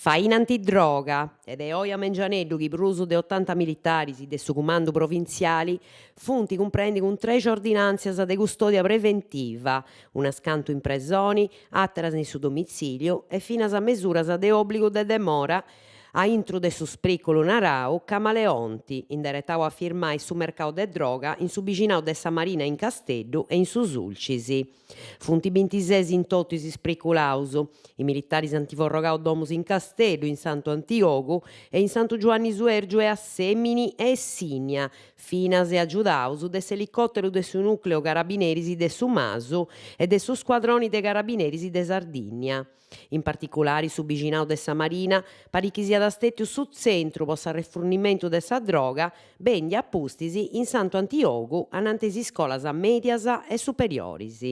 Faina antidroga, est de oi a mengianeddu chi prus de otanta militaris de su Cumandu Provintziali funt cumprendi cun trexi ordinàntzias de custòdia preventiva, unas cantu in presoni, àteras in su domitzìliu e finas mesuras de òbligu de demora A intru de su spriculu narau Camaleonti, inderetau a firmai su mercau de droga in su bixinau de sa Marina in Casteddu e in su Sulcis. Funt bintises in totu is spriculaus. Is militaris ant forrogau domus in Casteddu, in Santu Antiogu e in Santu Giuanni Suergiu e Assemini e Sinnia, finas e agiudaus de s'elicòteru de su Nùcleu Carabineris de Su Masu e de su Scuadroni de Carabineris de Sardìnnia. In particulari su bixinau de sa Marina parit chi siat stètiu su tzentru po s'arrefurnimentu de sa droga bèndia a pustis in Santu Antiogu ananti is iscolas mèdias e superioris.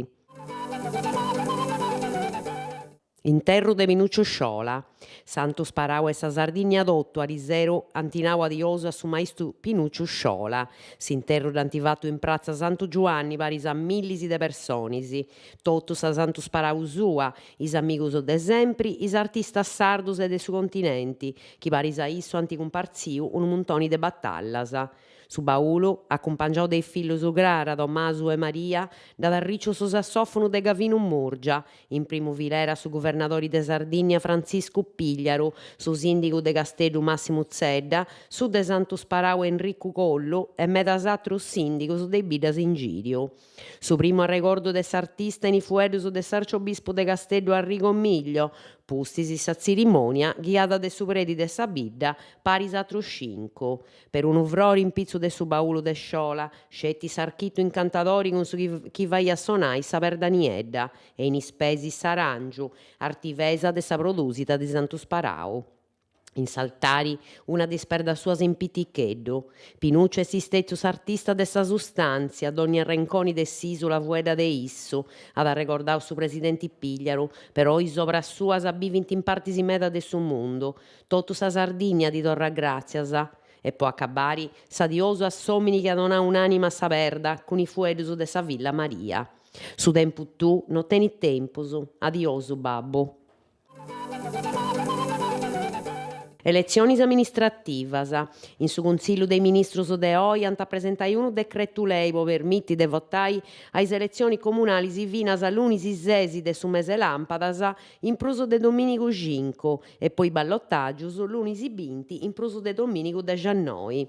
Interru de Pinuccio Sciola. Santu Sparau e sa Sardigna totu ariseru ant nau adiosu a su maistu Pinucciu Sciola. S'interru dd'ant fatu in pratza Santu Giuanni paris a millis de personis. Totu sa Santu Sparau sua, is amigus de sempri, is artistas sardus e de su continenti, chi paris a issu ant cumpartziu unu muntoni de batallas. Su baulu, acumpangiau de is fillus Crara, Tomasu e Maria, dd'at arriciu su sassòfonu de Gavinu Murgia, in primu filera su guvernadori de Sardìnnia Frantziscu Pigliaru, su sìndigu de Casteddu Màssimu Zedda, su de Santu Sparau Enricu Collu e medas atrus sìndigus de is biddas in gìriu. Su primu arregordu de s'artista in is fueddus de s'arciobispu de Casteddu Arrigo Miglio, pustis sa tzirimònia ghiada de su predi de sa bidda paris a atrus cincu. Perunu frori in pitzu de su baulu de Sciola, sceti s'architu incantadori cun su chi faiat sonai sa perda niedda e in is peis s'aràngiu, artivesa de sa prodùsida de Santu Sparau. In s'altari una de is perdas suas in piticheddu. Pinuccio est istètiu s'artista de sa sustàntzia, dònnia arrenconi de s'ìsula fueddat de issu, at arregordau su presidenti Pigliaru, però is obras suas bivint in partis meda de su mundu. Totu sa Sardigna ddi torrat gràtzias. E po acabari, s'adiosu a s'òmini chi at donau un'ànima a sa perda cun is fueddus de sa filla Maria. Su tempus tuu no tenit tempus. Adiosu babbu. Eletzionis amministrativas. In su Cuntzillu de is Ministrus de oi ant a presentai unu decretu lei po permiti de votai a is eletzionis comunalis finas a lunis ses de su mese làmpadas in prus de domìnigu cincu e po is ballotàgius lunis binti in prus de domìnigu dexannoi.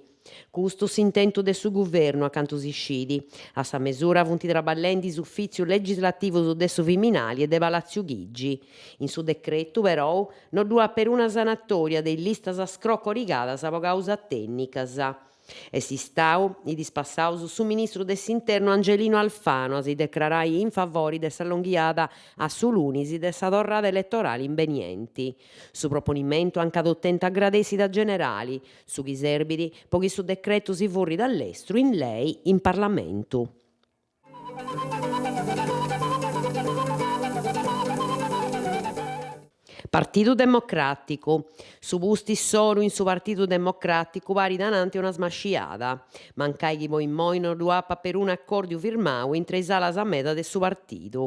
Custu s'intentu de su Guvernu, a cantu si scit. A sa mesura funt traballendi is ufìtzius legislativus de su Viminali e de Palàtziu Chigi. In su decretu, perou, no ddu at peruna sanatòria de is listas scrocorigadas po càusas tènnicas. Est istau, is dis passaus, su ministru de s'Internu Angelino Alfano a si decrarai in favori de s'allonghiada a su lunis de sa torrada eletorali imbenienti. Su proponimentu anca at otentu agradèssida generali, su chi serbit po chi su decretu si furrit a lestru in lei in Parlamentu. Partidu Democràticu. Su postu insoru in su Partidu Democràticu parit ananti una smasciada, mancai chi po immoi no ddu apat perunu acòrdiu firmau intre is alas meda de su partidu.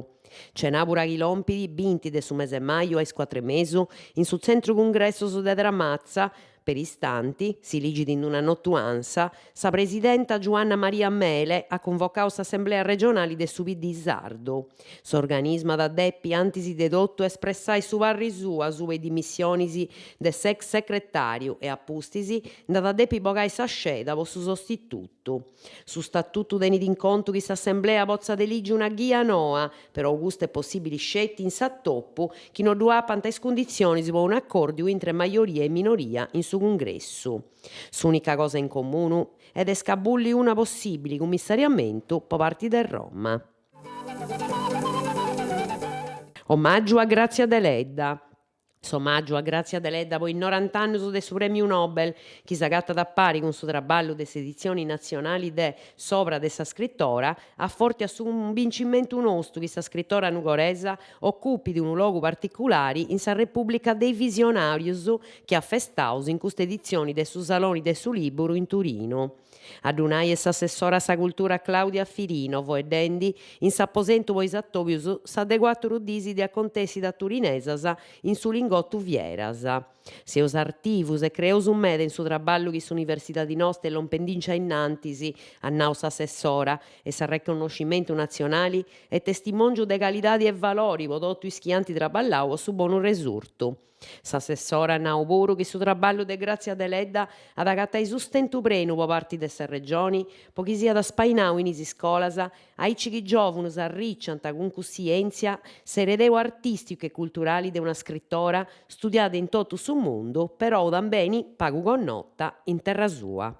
Cenàbura chi lompit, binti de su mese maju a is cuatru e mesu, in su tzentru cungressos de Tramatza, peristanti, si ligit in una notu ANSA, sa presidenta Giuanna Maria Mele at cunvocau s'assemblea regionali de su PD sardu. S'organismu at a depi antis de totu espressai su parri suu asuba is dimissionis de s'ex secretàriu e a pustis nd'at a depi bogai sa sceda po su sostitutu. Su statutu tenit in contu chi s'assemblea potzat eligi una ghia noa, però custu est possìbili sceti in s'atopu chi no ddu apant is cunditzionis po un'acòrdiu intre majoria e minoria in su cungressu. S'ùnica cosa in comunu est de scabulli una possìbili cummissariamentu po parti de Roma. Omàgiu a Grazia Deledda. S'omàgiu a Grazia Deledda po is norant'annus de su Prèmiu Nobel, chi s'agatat a pari cun su traballu de s'editzioni natzionali de s'obra de sa scritora, afòrtiat su cumbincimentu nostu chi sa scritora nugoresa ocupit unu logu particulari in sa Repùblica de is visionàrius chi afestaus in custa editzioni de su Saloni de su Lìburu in Turinu. A ddu nai est s'assessora a sa cultura Claudia Firino, foeddendi in s'aposentu po is atòbius sa de cuàturu dis de acontèssidas turinesas in su lingògiu. ingotu fieras. Seus artivus e creeus meda in su traballu chi s'Universidadi nosta est lompendinci a innantis, at nau s'assessora, e s'arreconnoscimentu natzionali est testimòngiu de calidadi e valori po totu is chi ant traballau po su bonu resurtu. S'assessora at nau puru chi su traballu de Grazia Deledda at agatai sustentu prenu po parti de sa Regioni po chi siat spainau in is iscolas aici chi giòvunus arriciant cun cussièntzia s'eredeu artìsticu e culturali de una scritora studiada in totu su mundu perou tambeni pagu connota in terra sua.